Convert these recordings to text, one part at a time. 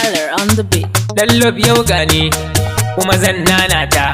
Tyler on the beat. Lallab yau gani kuma zan nanata.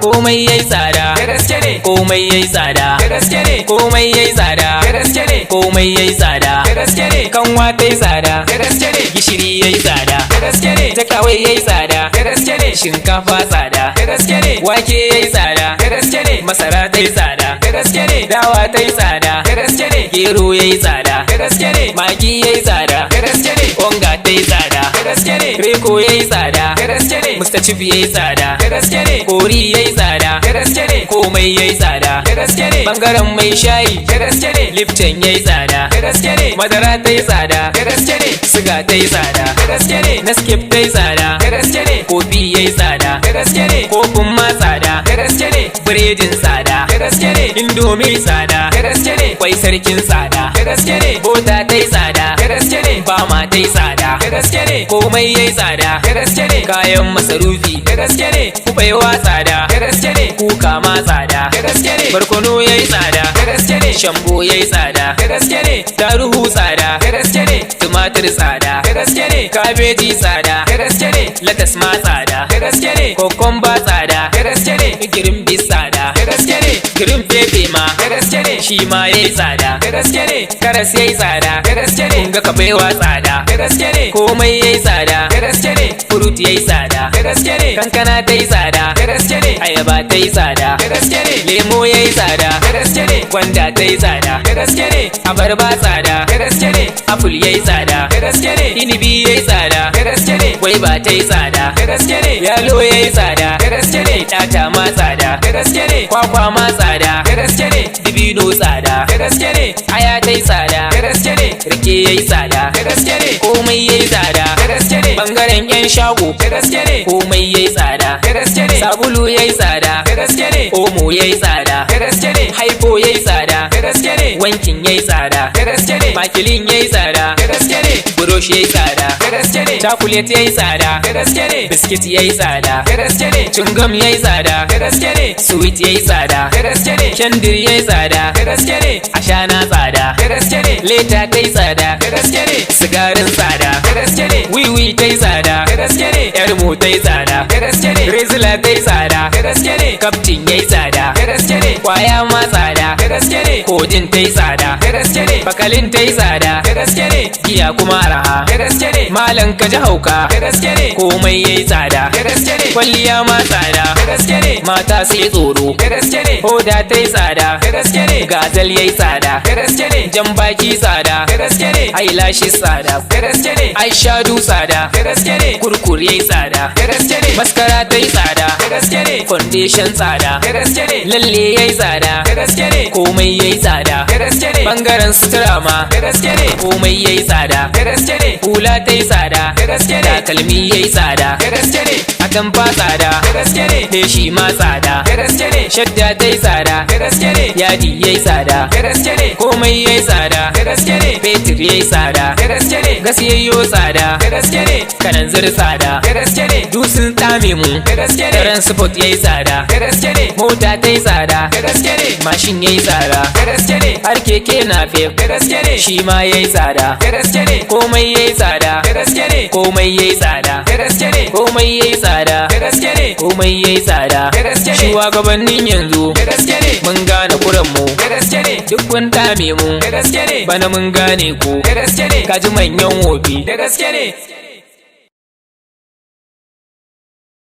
Komai yayi tsada. Da gaske ne. Komai yayi tsada. Da gaske ne. Komai yayi tsada. Da gaske ne. Komai yayi tsada. Da gaske ne. Kanwa tayi tsada. Da gaske ne. Gishiri yayi tsada. Da gaske ne. Takeaway yayi tsada. Da gaske ne. Shinkafa tsada. Da gaske ne. Wake yayi tsada. Da gaske ne. Masara tayi tsada. Da gaske ne. Dawa tayi tsada. Da gaske ne. Gero yayi tsada. Da gaske ne. Maggi yayi tsada. Da gaske ne. Onga tayi tsada. Da gaske ne. Reko yayi tsada. Da gaske ne. Mr. Chip yayi tsada. Da gaske ne. Curry yayi tsada. Da gaske ne. Komai yayi tsada. Da gaske ne. Bangaren mai shayi. Da gaske ne. Lipton yayi tsada. Da gaske ne. Madara tayi tsada. Da gaske ne. Siga tayi tsada. Da gaske ne. Nescafe tayi tsada. Da gaske ne. Kofi yayi tsada. Da gaske ne. Kofin ma tsada. Da gaske ne. Biredin tsada. Da gaske ne. Indomie tsada. Da gaske ne. Kwai sarkin tsada. Da gaske ne. Bota tayi tsada. Da gaske ne. Bama tayi tsada. Da gaske ne. Komai yayi tsada. Da gaske ne. Kayan masarufi. Da gaske ne. Kubewa tsada. Da gaske ne. Kuka ma tsada. Da gaske ne. Barkono yayi tsada. Da gaske ne. Shambo yayi tsada. Da gaske ne. Taruhu tsada. Da gaske ne. Tumatir tsada. Da gaske ne. Kabeji tsada. Da gaske ne. Latas ma tsada. Da gaske ne. Kokomba tsada. Da gaske ne. Green beans tsada. Da gaske ne. Green pepper ma. Da gaske ne. Shi ma yayi tsada. Da gaske ne. Karas yayi tsada. Da gaske ne. Kun ga kabewa tsada. Da gaske ne. Komai yayi tsada. Da gaske ne. Fruit yayi tsada. Da gaske ne. Kankana tayi tsada. Da gaske ne. Ayaba tayi tsada. Da gaske ne. Lemo yayi tsada. Da gaske ne. Gwanda tayi tsada. Da gaske ne. Abarba tsada. Da gaske ne. Apple yayi tsada. Da gaske ne. Inibi yayi tsada. Da gaske ne. Gwaiba tayi tsada. Da gaske ne. Yalo yayi tsada. Da gaske ne. Ɗata ma tsada. Da gaske ne. Kwakwa ma tsada. Da gaske ne. Dibino tsada. Da gaske ne. Aya tayi tsada. Da gaske ne. Rake yayi tsada. Da gaske ne. Komai yayi tsada. Da gaske ne. Bangaren yan shago. Da gaske ne. Komai yayi tsada. Da gaske ne. Sabulu yayi tsada. Da gaske ne. Omo yayi tsada. Da gaske ne. Hypo yayi tsada. Da gaske ne. Wankin yayi tsada. Da gaske ne. Makilin yayi tsada. Da gaske ne. Burosh yayi tsada. Da gaske ne. Chocolate yayi tsada. Da gaske ne. Biskit yayi tsada. Da gaske ne. Chewing yayi tsada. Da gaske ne. Sweet yayi tsada. Da gaske ne. Kendir yayi tsada. Da gaske ne. Ashana tsada. Da gaske ne. Leta tayi tsada. Da gaske ne. Sigarin tsada. Da gaske ne. Wiwi tayi tsada. Da gaske ne. Yarmo tayi tsada. Da gaske ne. Rizla tayi tsada. Da gaske ne. Kaftin yayi tsada. Da gaske ne. Kwaya ma tsada. Da gaske ne. Codeine tayi tsada. Da gaske ne. Bakalin tayi tsada. Da gaske ne. Giya kuma araha. Da gaske ne. Malam ka ji hauka. Da gaske ne. Komai yayi tsada. Da gaske ne. Kwalliya ma tsada. Da gaske ne. Mata sai tsoro. Da gaske ne. Hoda tayi tsada. Da gaske ne. Gazal yayi tsada. Da gaske ne. Jan baki tsada. Da gaske ne. Eyelashes tsada. Da gaske ne. Eyeshadow tsada. Da gaske ne. Kurkur yayi tsada. Da gaske ne. Mascara tayi tsada. Da gaske ne. Foundation tsada. Da gaske ne. Lalle yayi tsada. Da gaske ne. Komai yayi tsada. Da gaske ne. Bangaren sutura ma. Da gaske ne. Komai yayi tsada. Da gaske ne. Hula tayi tsada. Da gaske ne. Takalmi yayi tsada. Da gaske ne. Atamfa tsada. Da gaske ne. Leshi ma tsada. Da gaske ne. Shadda tayi tsada. Da gaske ne. Yadi yayi tsada. Da gaske ne. Komai yayi tsada. Da gaske ne. Fetur yayi tsada. Da gaske ne. Gas yayyo tsada. Da gaske ne. Kananzir tsada. Da gaske ne. Dusun tsame mu. Da gaske ne. Transport yayi tsada. Da gaske ne. Mota tayi tsada. Da gaske ne. Mashin yayi tsada. Da gaske ne. Har keke napep. Da gaske ne. Shi ma yayi tsada. Da gaske ne. Komai yayi tsada. Da gaske ne. Komai yayi tsada. Da gaske ne. Komai yayi tsada. Da gaske ne. Komai yayi tsada. Da gaske ne. Shugabannin yanzu. Da gaske ne. Mun gane kuran mu. Da gaske ne. Duk kun dame mu. Da gaske ne. Bana mun gane ku. Da gaske ne. Kaji manyan wofi. Da gaske ne.